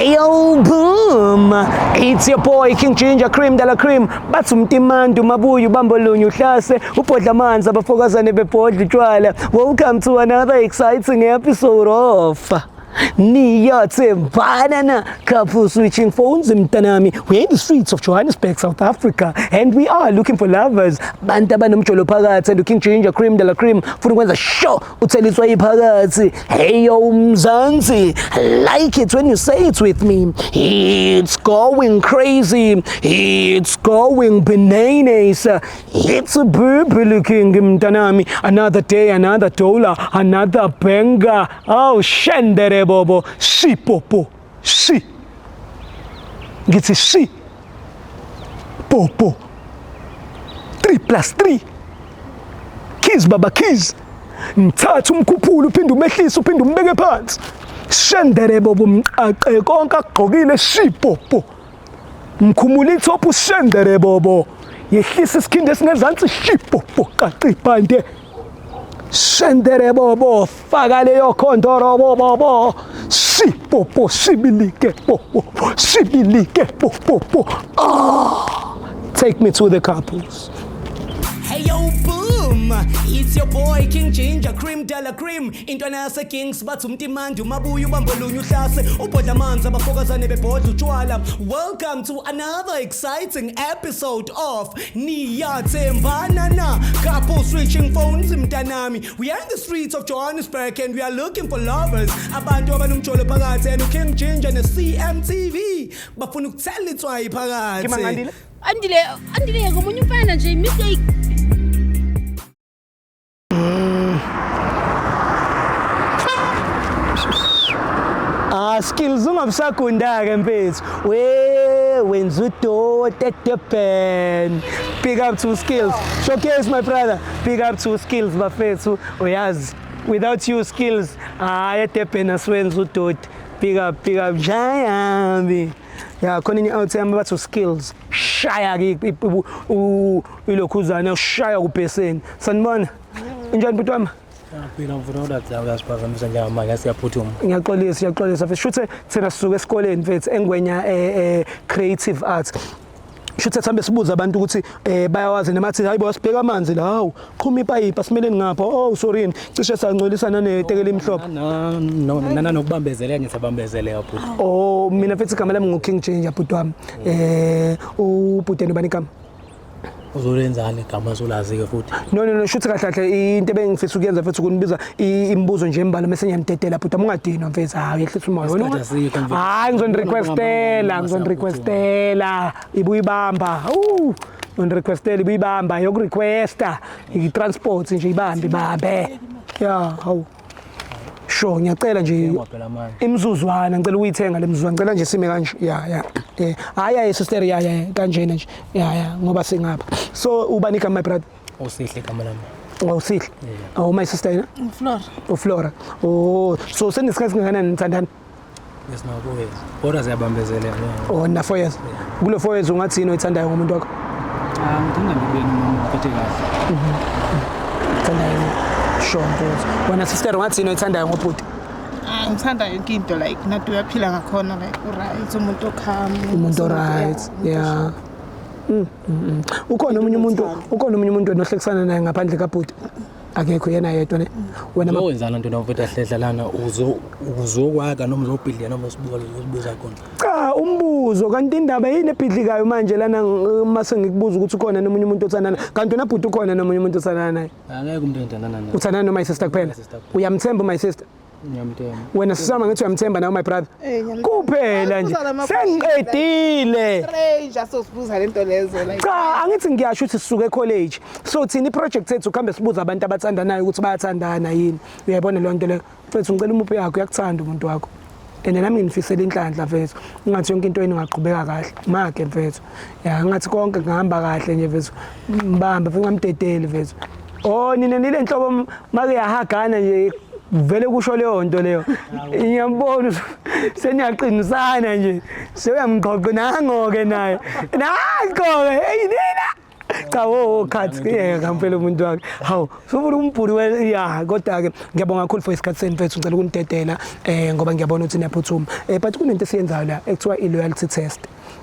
Hey yo, boom! It's your boy King Ginger Cream de la Cream. Bathi umtimandu mabuye ubambo lunye uhlase ubhodla amanzi abafokazane bebhodla utshwala. Welcome to another exciting episode of Niyathembana couple switching phones mntanami. We're in the streets of Johannesburg, South Africa, and we are looking for lovers. Bantu abanomjolo phakathi and King Ginger Cream de la Cream funa ukwenza sure utheliswa iphakathi. Hey yo Mzansi, like it when you say it with me. It's going crazy. It's going bananas. It's a baby king mntanami. Another day, another dollar, another banger. Oh shendere bobo. Shi popo. Shi. Ngithi shi. Popo. 3 plus 3. Keys baba keys. Ngithatha umkhuphula uphinde umehlise uphinde umbeke phansi. Shendere bobo mqaqe konke akugqokile shipopo. Mkhumula ithophu shendere bobo. Yehlisa isikhindi esingezansi shipopo qaqa ibhande. Shendere bobo faka leyo khondoro bobo. Shipopo shibilike popo shibilike popo. Ah! Take me to the couples. Hey yo, boom! It's your boy King Ginger Cream de la Cream. Intwana yase Kings bathi umtimandi umabuye ubambo lunye uhlase ubhodla amanzi abafokazane bebhodla utshwala. Welcome to another exciting episode of Niyathembana na couple switching phones mntanami. We are in the streets of Johannesburg and we are looking for lovers. Abantu abanomjolo phakathi and King Ginger ne CMTV bafuna ukuthela itswayi phakathi. Ngimangandile? Andile, Andile ngomunye umfana nje mistake. Ah skills ungabusagunda-ke mfethu. We wenza udoti eDurban. Big up to skills. Showcase my brother. Big up to skills bafethu. Uyazi without you skills hayi eDurban asiwenza udoti. Big up big up njayami. Ya khona enye out yami bathi skills. Shaya ke ilokhuzana ushaya kubheseni. Sanibona. Unjani bhuti wami? Phila mfuna udatha uyasiphazamisa njengamanje siyaphuthuma. Ngiyaxolisa ngiyaxolisa mfethu. Shuthe thina sisuka esikoleni mfethu engwenya creative arts. Shuthe sihambe sibuza abantu ukuthi bayawazi noma athi hayibo asibheka amanzi la hawu qhuma ipayipi asimeleni ngapha oh sorry cishe sangcolisana netekela imhlophe. Na no nana nokubambezeleka ngisabambezeleka bhuti. Oh mina mfethu igama lami ngu King Ginger bhuti wami. Ubhuti ubani igama? Uzolenzani igama solazi ke futhi. No no no shuthi kahle kahle into ebengifisa ukuyenza mfethu ukunibiza imibuzo nje embalwa bese ngiyamdedela bhuti ungadinwa mfethu hayi yehlisa umoya wena. Isikhathi asikho mfethu. Hayi ngizonirequestela ngizonirequestela ibuyibamba. Ngizonirequestela ibuyibamba yokurequesta i-transport nje ibambe ibambe. Ya hawu. Sure ngiyacela nje Yebo phela manje. imizuzwana ngicela ukuyithenga le mizuzwana ngicela nje sime kanje ya ya hayi hayi sister ya ya kanjena nje ya ya ngoba singapha so ubani igama my brother? Usihle igama lami. Oh Sihle. Oh my sister yena? Flora. UFlora. Oh so senesikhathi singakanani nithandana? Yes no kuwe. Kodwa siyabambezeleka. Oh na 4 years. Kulo 4 years ungathi yini oyithandayo ngomuntu wakho? Ah ngithanda ngibe nomuntu ophethe kahle. Uthandayo. Sure mfowethu. Wena sister ungathi yini oyithandayo ngobhuti? Ah ngithanda yonke into like nathi uyaphila ngakhona like uright umuntu ocalm. Umuntu oright. Yeah. Ukhona omunye umuntu ukhona omunye umuntu enohlekisana naye ngaphandle kabhuti? Akekho yena yedwa ne. Wena Uzowenzana nto mfethu ahlehla lana uzo uzokwaka noma uzobhidlika noma usibuka uzibuza khona. Cha umbuzo kanti indaba yini ebhidlikayo manje lana mase ngikubuza ukuthi ukhona nomunye umuntu othandana kanti wena bhuti ukhona nomunye umuntu othandana naye? Angeke umuntu engithandana naye. Uthandana no my sister kuphela? My sister kuphela. Uyamthemba my sister? Ngiyamthemba. Wena sisama ngithi uyamthemba nawe my brother? Ngiyamthemba. Kuphela nje Ubuza lama sengiqedile. Stranger sosibuza lento lezo like. Cha angithi ngiyasho ukuthi sisuke ecollege. So thina iproject ethu kuhambe sibuza abantu abathandanayo ukuthi bayathandana yini. Uyayibona leyo nto leyo. Mfethu ngicela umuphi yakho uyakuthanda umuntu wakho. And nami nginifisela inhlanhla mfethu. Ngathi yonke into ingaqhubeka kahle. Make mfethu. Ya ngathi konke kungahamba kahle nje mfethu. Mbambe futhi ngamdedeli mfethu. Oh nina nile nhlobo make yahagana nje vele kusho leyo nto leyo. Ngiyambona seniyaqinisana nje. Seyamqoqa nango ke naye. Nango ke hey nina. Cha wo cut yeka ngempela umuntu wakhe. Hawu, sufuna umbhuli we ya kodwa ke ngiyabonga kakhulu for isikhathi senu mfethu ngicela ukunidedela ngoba ngiyabona ukuthi niyaphuthuma. But kunento esiyenzayo la ekuthiwa i-loyalty test.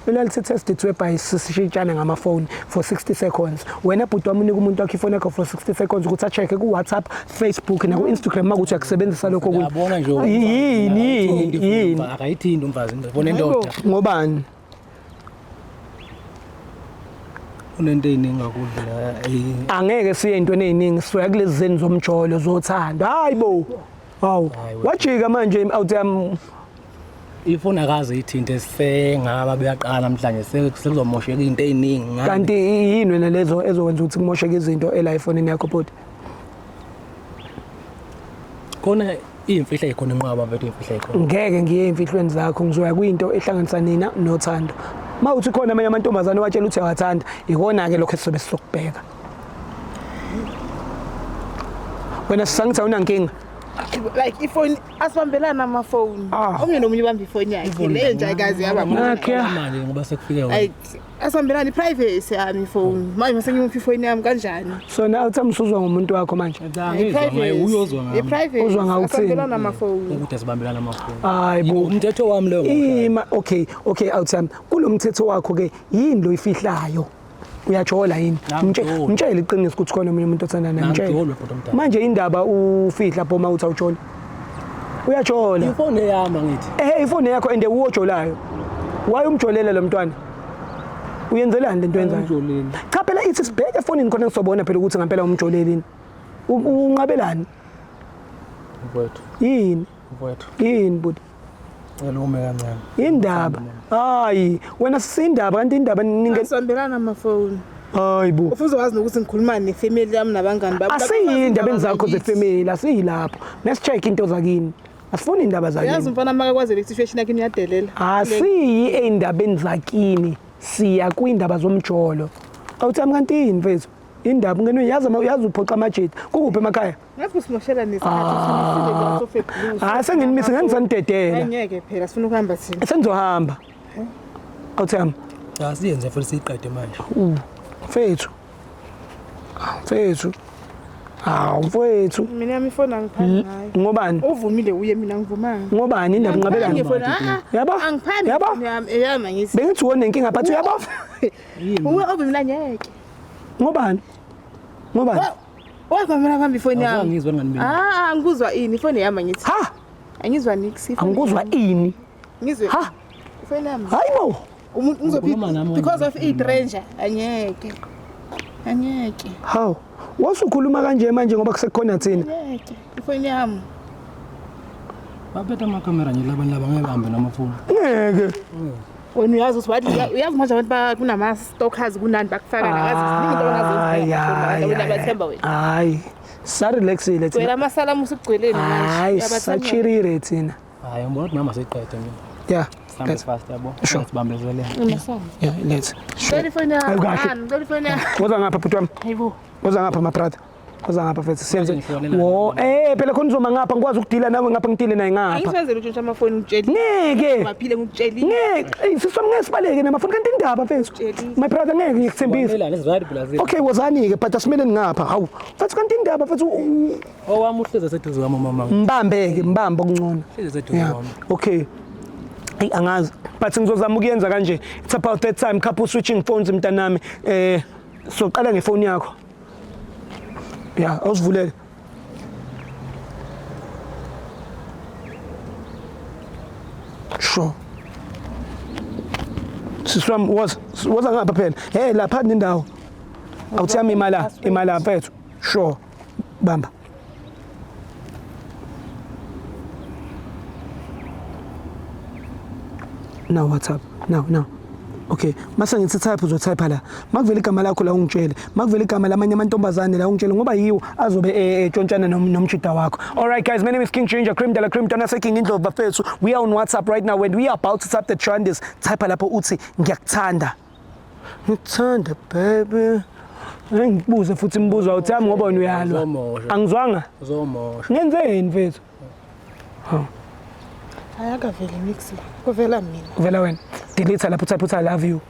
I-loyalty test it's whereby sishintshana ngamafoni for 60 seconds. Wena bhuti wami unika umuntu wakho ifoni yakho for 60 seconds ukuthi a-check ku-WhatsApp, Facebook naku-Instagram makuthi uyakusebenzisa lokho okunye. Yabona nje Yini yini yini akayithinti umfazi ngibona indoda ngobani? Unento eziningi kakhulu la. Angeke siye entweni eziningi siya kulezi zeni zomjolo zothando. Hayi bo. Hawu. Wajika manje out yami. Ifoni akaze ithinte sengaba beyaqala namhlanje sekuzomosheka into eziningi. Kanti yini wena lezo ezokwenza ukuthi kumosheke izinto ela efonini yakho bhuti? Khona iy'mfihlo ey'khona inqwaba mfethu iy'mfihlo ey'khona. Ngeke ngiye ey'mfihlweni zakho ngizoya kwinto ehlanganisa nina nothando. Uma uthi khona amanye amantombazane owatshela ukuthi uyawathanda, ikona-ke lokho esizobe sizokubheka. Wena sisangithi awunankinga. Like ifoni asibambelana amafoni. Ah. Omunye nomunye ubamba ifoni yakhe. Leyo nje ayikaze yaba Nakhe. Manje ngoba sekufike wena. Like asibambelana i-privacy yami ifoni. Manje mase ngimuphi ifoni yami kanjani? So na uthi usuzwa ngomuntu wakho manje. Angizwa ngaye uyozwa ngami. I-privacy. Uzwa ngawo uthini? Asibambelana amafoni. Ukuthi asibambelana amafoni. Hayi bo. Umthetho wami loyo. Ima okay, okay awuthami. Kulomthetho wakho ke yini lo ifihlayo? Uyajola yini? Angijoli. Mtshele iqiniso ukuthi khona omunye umuntu othanda naye. Mtshele. Angijoli bhuti omdala. Manje indaba ufihla phoma uthi awujoli. Uyajola. Ifoni eyami angithi. Ifoni yakho ende uwojolayo. Why umjolela lo mntwana? Uyenzelani lento yenzayo? Angijoleli. Cha phela ithi sibheke efonini khona ngizobona phela ukuthi ngempela umjolelini. Unqabelani? Mfowethu, Yini? mfowethu. Yini bhuti? Cela ume kancane. Indaba. Hayi, wena sisindaba kanti indaba ninge Asibambelana amafoni. Hayi bo. Ufuze wazi nokuthi ngikhuluma nefamily yami nabangani bami. Asiyi indabeni zakho zefamily, asiyilapho. Let's check into zakini. Asifuni indaba Uyazi zakini. umfana makakwazi le situation yakhe uyadelela. Asiyi ey'ndabeni zakini. Siya kwindaba zomjolo. Awuthami kanti yini mfethu? Indaba ungene uyazi uyazi uphoxa amajita. Kukuphi emakhaya? Ngathi usimoshela nesikhathi sifike Hayi senginimise ngangisanidedela. Angeke phela sifuna ukuhamba thina. Sengizohamba. Awuthami. Cha siyenze futhi siyiqede manje. Mfethu. Mfethu. Hawu mfethu. Mina yami ifoni angiphani ngayo. Ngobani? Uvumile uye mina ngivumanga. Ngobani indaba unqabelani? Angifoni, ah, Yabo? Angiphani Yabo? ifoni yami eyami angithi. Bengithi wona nenkinga but uyabo? Uwe ovumile ngeke. Ngobani? Ngobani? Wavumela phambi ifoni yami. Angizwa ngani mina. Ah, angikuzwa ini ifoni yami angithi. Ha! Angizwa nix ifoni. Angikuzwa ini. Ngizwe. Ha! Ifoni yami. Hayibo. Umuntu Ukhuluma nami ngizophi because of wena. i-stranger angeke. Angeke. Hawu. Wasukhuluma kanje manje ngoba kusekhona thina. Angeke. Ifoni yami. Baphethe amakhamera nje labantu laba ngeke bahambe namafoni. Ngeke. Wena uyazi ukuthi wathi uyazi manje abantu kunama stalkers kunani bakufaka nakazi ziningi into Hayi, abangazenza wena hayi, bathemba wena. Hayi. Sarelaxile Wena thina. amasalamusi ugcweleni manje. Hayi, Uyabathemba. sachirire thina. Hayi ngibona ukuthi mama siyiqede mina. Yeah. Sihambe Let's. fast yabo. Sure. Sibambezele. Yeah, let's. Ngicela ifoni yami. Ayi, kahle. Ah, Ngicela ifoni yami. Woza ngapha bhuti wami. Hayibo. Woza ngapha my brother. Woza ngapha mfethu siyenze. Ngifonela. Wo, phela khona uzoma ngapha ngikwazi ukudila nawe ngapha ngidile naye ngapha. Angisebenzele utshontsha amafoni ngikutshelile. Ngeke. Baphile ngikutshelile. Ngeke, ey sisi wami ngeke sibaleke namafoni kanti indaba mfethu. Tshelile. My brother ngeke ngikuthembise. Wanelani right Brazil. Okay, wozani ke but asimeleni ngapha. Hawu, mfethu kanti indaba mfethu Owami uhlezi seduze kwami mama. mbambe ke mbambe okungcono. Uhlezi seduze Yeah. kwami. Okay. Eyi angazi. But ngizozama ukuyenza kanje. It's about that time couple switching phones mntanami. Soqala ngefoni yakho. Yeah, awusivulele. Sure. Sisi wami woza woza ngapha phela. Hey lapha nendawo. Awuthami imali imali mfethu. Sure. Bamba. Now WhatsApp. Now now. Okay, mase ngithi type uzotype la. Makuvela igama lakho la ungitshele. Makuvela igama lamanye amantombazane la ungitshele ngoba yiwo azobe etshontshana nomjida wakho. All right guys, my name is King Ginger Cream de la Cream Dona King Indlovu bafethu. We are on WhatsApp right now and we are about to type the trenders. Type lapho uthi ngiyakuthanda. Ngikuthanda baby. Ngikubuze futhi imibuzo awuthami ngoba wena uyalwa. Uzomosha. Angizwanga. Uzomosha. Ngenzeni mfethu? Hayi akaveli mix la. Kuvela mina. Vela wena. Delete lapho type uthi I love you.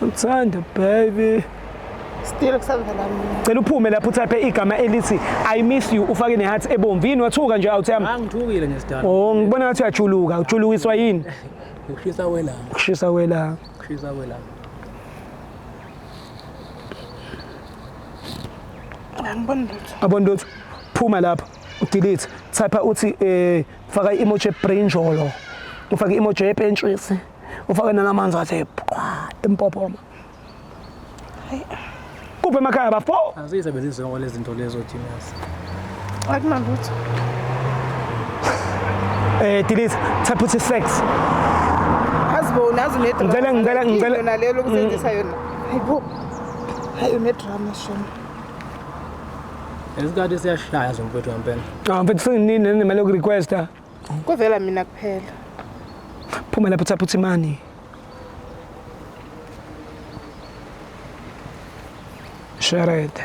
Ngithanda baby. Still kusavela mina. Cela uphume lapho uthaphe igama elithi I miss you ufake neheart ebomvu. Yini wathuka nje awuthi yami? Angithukile nje sidala. Oh ngibona ngathi uyajuluka, ujulukiswa yini? Ukushisa kwelanga. Ukushisa kwelanga. Ukushisa kwelanga. Angiboni lutho. Abona lutho. Phuma lapho udelete. Type uthi faka i-emoji ebrinjolo. Ufake i-emoji yepentshisi. Ufake nalamanzi athi qwa empophoma. Kuphi emakhaya bafo? Asiyisebenzisi zonke lezi zinto lezo genius. Akunalutho. Delete. Type uthi sex. Aziboni azi une-drama. Ngicela. Yona leyo lokusebenzisa yona. Hayibo. Hayi une-drama shame. Isikhathi siyashaya zomfethu ngempela. Ah mfethu senginini nemali yokurequesta. Kuvela mina kuphela. Phuma lapho type uthi money. Share it.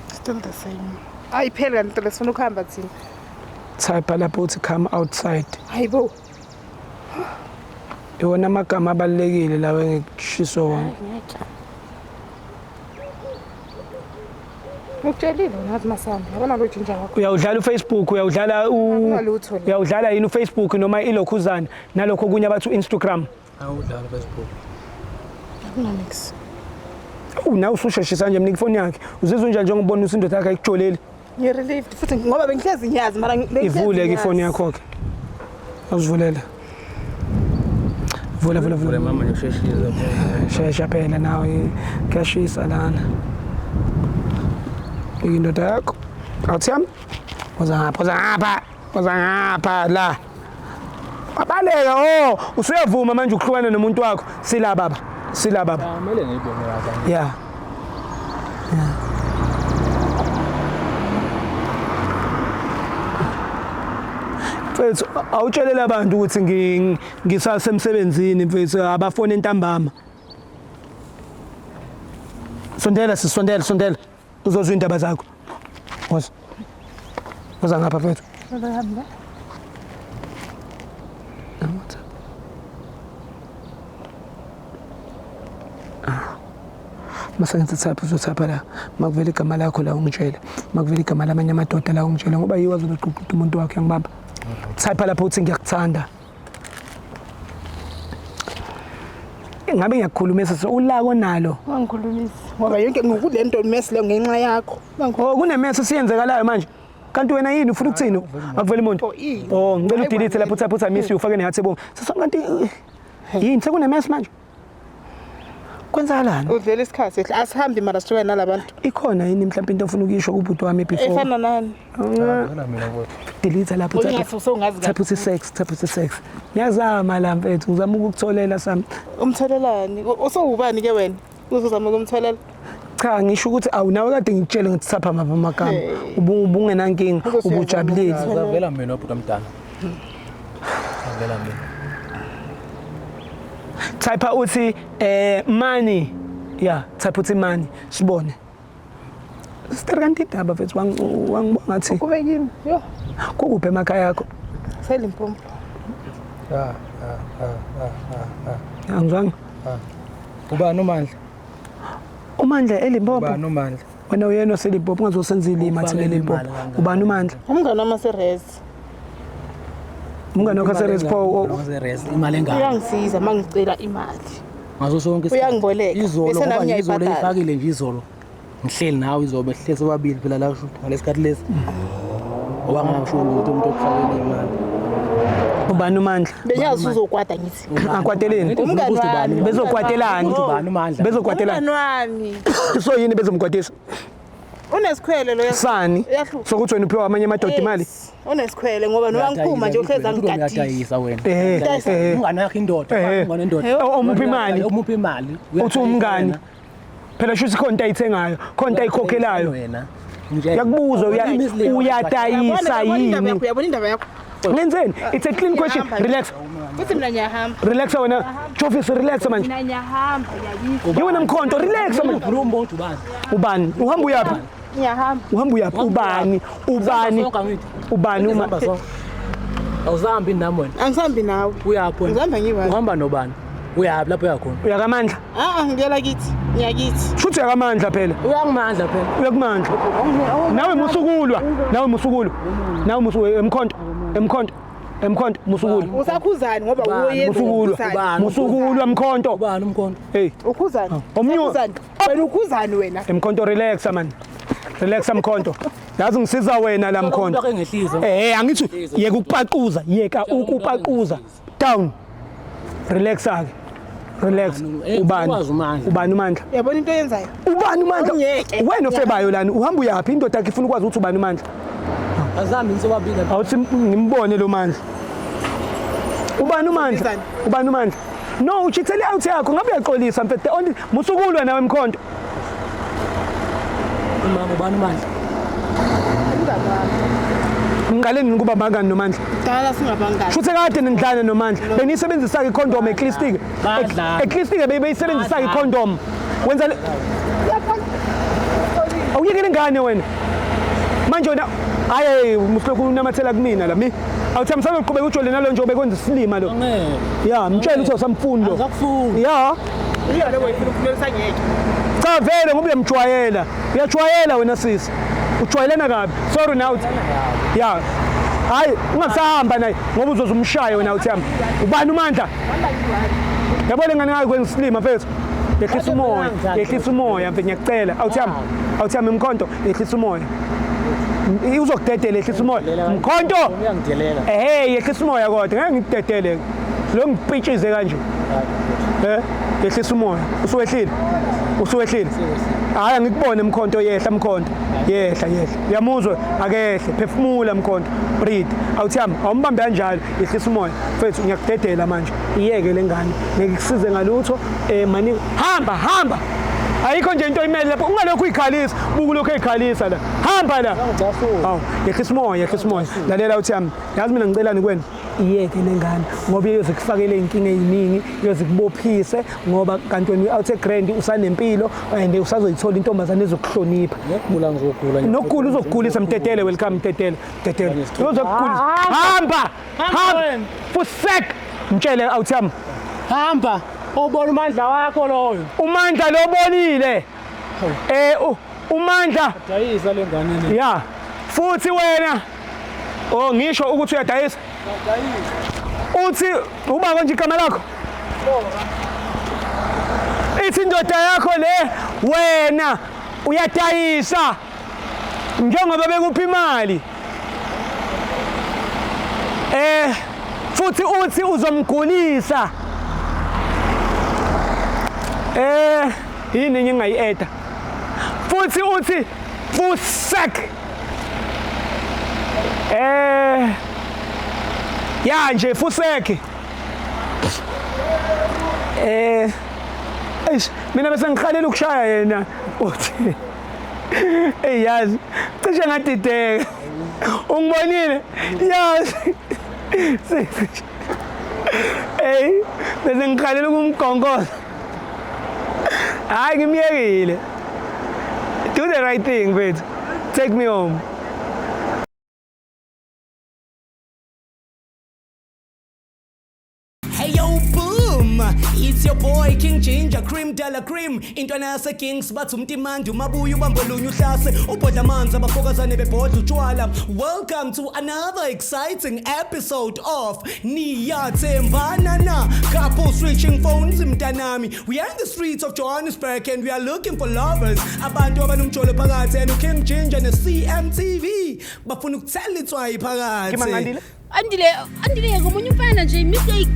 Still the same. Ayipheli kanti le sifuna ukuhamba thina. Type lapho uthi come outside. Hayibo. Iwona amagama abalulekile lawa engikushiso wona. Ngikutshelile ngathi masamba. Yabona lo ginger wakho. Uyawudlala uFacebook, uyawudlala Akunalutho la. uyawudlala yini uFacebook noma ilokhuzana nalokho okunye abathi uInstagram. Awudlala Facebook. Akunanix. Nawe ususheshisa nje mnika ifoni yakhe. Uzizwa unjani njengobona ukuthi indoda yakhe ayikujoleli? Ngi-relieved futhi ngoba bengihlezi ngiyazi mara bengihlezi Ivule ke ngiyazi. ifoni yakho ke. Awuzivulela. Vula vula Vule vula. mama nje usheshisa. Shesha phela nawe kuyashisa lana. Indoda yakho. Awuthi yami. Uza ngapha, uza ngapha. Uza ngapha la. Wabaleka oh, usuyavuma manje ukuhlukana nomuntu wakho. Sila baba. Sila baba. Kumele ngiyibone kahle. Yeah. Yeah. Mfethu awutshelela abantu ukuthi ngisasemsebenzini mfethu abafone entambama. Sondela sisondela sondela uzozwa indaba zakho. Woza. Woza ngapha mfethu. Hamba. Mase ngithi thapha uzothapha la makuvela igama lakho la ungitshele makuvela igama lamanye amadoda la ungitshele ngoba yiwo azobe eququda umuntu wakhe ngibamba. Type lapho uthi ngiyakuthanda. Ngabe ngiyakukhulumisa ulako nalo. Ungangikhulumisi ngoba yonke ngokulento mess leyo ngenxa yakho. Oh kunemess esiyenzekalayo manje. Kanti wena yini ufuna ukuthini? Akuvela umuntu. Oh ngicela udelete lapho utype uthi I miss you ufake neheart ebomvu. Sesonke kanti yini sekunemess manje? Kwenzakalani? Udlela isikhathi ehle asihambi mara sihlukane nalabantu. Ikhona yini mhlawumbe into ofuna ukuyisho kubhuti wami before? Efana nani? Vela mina mfethu. Delete lapho Ungathi usongazi type uthi sex, type uthi sex. Ngiyazama la mfethu, ngizama ukukutholela sami. Umtholelani? Usowubani ke wena? Uzozama ukumtholela? Cha ngisho ukuthi awunawe kade ngikutshele ngithi thapha mapha amagama. Ubungenankinga, ubujabulile. Vela mina bhuti omdala. Vela mina. Type uthi money. Yeah, type uthi money sibone. Sister kanti indaba mfethu wangibona ngathi Kube kimi. Yo, kukuphi emakhaya yakho? seLimpopo. Angizwanga. Ubani uMandla? uMandla eLimpopo. Ubani uMandla? Wena uyena oseLimpopo ungazosenza ilima thina eLimpopo. Ubani uMandla? Umngane wami waseRes. Umngane wakho waseRes pho WaseRes imali engaka. Uyangisiza mangicela imali. Ngaso sonke isikhathi. Uyangiboleka. Izolo Bese ngoba nami nje izolo ngiyayibhadala. ifakile nje izolo. Ngihleli nawe izobe sihleli sobabili phela la kusho ngalesikhathi lesi. Ngoba ngingasho lutho umuntu okufakele imali. Ubani uMandla? Benyazi uzokwata ngithi. Akwateleni. Umngane wami. Bezokwatelani? Ubani uMandla? Bezokwatelani? Umngane wami. So yini bezomkwatisa? Unesikhwele lo. Sani? Uyahlupha. Sokuthi wena uphiwa amanye amadoda imali? Yes. Unesikhwele ngoba noma ngiphuma nje uhlezi angigadile. Uyadayisa wena. Umngane wakho indoda, umngane wendoda. Omuphi imali? Omuphi imali. Uthi umngani. Phela shuthi khona into ayithengayo, khona into ayikhokhelayo. Wena. Uyakubuza uyadayisa yini? Uyabona indaba yakho. Ngenzeni? It's a clean question. Relax. Futhi mina ngiyahamba. Relax wena. Chofisi relax manje. Mina ngiyahamba ngiyayizwa. Yiwena mkhonto relax manje. Ubani? Ubani? Uhamba uyaphi? Ngiyahamba. Uhamba uyaphi? Ubani? Ubani? Ubani uma Awusambi nami wena. Angisambi nawe. Uyaphi wena? Ngihamba ngiyi-one. Uhamba nobani? Uyaphi lapho uyakhona? Uyakamandla. Ah, ngiyela kithi. Ngiyakithi. Shuthi uyakamandla phela. Uyangimandla phela. Uyakumandla. Nawe musukulwa. Nawe musukulwa. Nawe musu emkhonto. Emkhonto. Emkhonto musukulwa. Usakhuzani ngoba uyenza Musukulwa. Ubani? Musukulwa mkhonto. Ubani umkhonto? Hey, Ukhuzani. Omnye- Usakhuzani. Wena ukhuzani wena. emkhonto relaxa man. Relaxa mkhonto. Yazi ngisiza wena la mkhonto. Umuntu engehlisa. Eh angithi yeka ukupaquza, yeka ukupaquza. Down. Relaxa ke. Relax. Eh, Ubani? ukwazi uMandla. Ubani uMandla? Uyabona into oyenzayo? Ubani uMandla? Awungiyeke. Wena ofebayo lana uhamba uyaphi indoda yakhe ifuna ukwazi ukuthi ubani uMandla. Azami insobabili. Awuthi ngimbone lo Mandla. Ubani uMandla? Ubizani? Ubani uMandla? No, uchithele out yakho ngabe uyaxolisa mfethu. The only musukulwa nawe mkhonto. Umama ubani uMandla? Umngani wami. Ngiqale nini kuba bangani noMandla? Dala singabangani. Futhi kade nindlana noMandla. Benisebenzisa icondom eclistic. Badlana. Eclistic beyisebenzisa Badlana. icondom. Wenza le- Awuyekele ingane wena. Manje wena hayi musilokhu unamathela kumina la mi. Awuthi msana uqhubeka ujole nalo nje obekwenza isilima lo. Ngeke. Ya, mtshela ukuthi awusamfuni lo. Angakufuni. Ya. Iyo le wayifuna ukukhulelisa ngeke. Cha vele ngoba uyamjwayela. Uyajwayela wena sisi. Ujwayelana kabi. Sorry now. Ya. Hayi, ungasahamba naye ngoba uzoze umshaye wena uthi yami. Ubani uMandla? Yabo le ngane ngakwenza isilima mfethu. Yehlisa umoya, yehlisa umoya mfethu ngiyakucela. Awuthi yami, awuthi yami mkhonto, yehlisa umoya. Uzokudedela yehlisa umoya. Mkhonto. Uyangidelela. Ehhe, yehlisa umoya kodwa ngeke ngikudedele. Lo ngipitshize kanje. Eh, yehlisa umoya. Usuwehlile. Usuwehlile. Hayi angikubone mkhonto yehla mkhonto. Yehla yehla. Uyamuzwa akehle. Phefumula mkhonto. Breathe. Awuthi yami awumbambe kanjalo yehlisa umoya. Mfethu ngiyakudedela manje. Iyeke lengane. Ngeke kusize ngalutho. Eh mani hamba hamba. Ayikho nje into imele lapho ungalokhu uyikhalisa. Buku lokhu eyikhalisa la. Hamba la. Awu, yehlisa umoya, yehlisa umoya. Lalela uthi yami. Yazi mina ngicelani kwena. Iyeke lengane ngoba iyoze kufakele inkinga eziningi, iyoze kubophise ngoba kanti wena out grand usanempilo and usazoyithola intombazane ezokuhlonipha. Ngiyagula ngizogula. Nokugula uzokugulisa mtetele, welcome mtetele, mtetele. Uzokugulisa. Hamba! Hamba! wena. Fusek! Mtshele out yami. Hamba. Ubona uMandla wakho loyo. Umandla lobonile. Eh uMandla Dayisa le ngane le. ya futhi wena oh ngisho ukuthi uyadayisa uthi uba konje igama lakho ithi indoda yakho le wena uyadayisa njengoba bekupha imali eh futhi uthi uzomgulisa eh yini enye engayi-eda futhi uthi fusak eh ya nje fusek eh eish mina bese ngikhalela ukushaya yena uthi ey yazi cishe ngadideka ungibonile yazi ey bese ngikhalela ukumgongoza hayi ngimyekile. Do the right thing mfethu, take me home. Hey yo boom, it's your boy King Ginger Cream Della Cream. Intwana yase Kings bathi umtimandi umabuya ubambo lunye uhlase ubhodla amanzi abafokazane bebhodla utshwala. Welcome to another exciting episode of Niyathembana Na. Couple switching phones mntanami. We are in the streets of Johannesburg and we are looking for lovers. Abantu abanomjolo phakathi and King Ginger ne CMTV bafuna ukuthela itswayi phakathi. Ngimangandile. Andile, Andile ngomunye umfana nje mistake.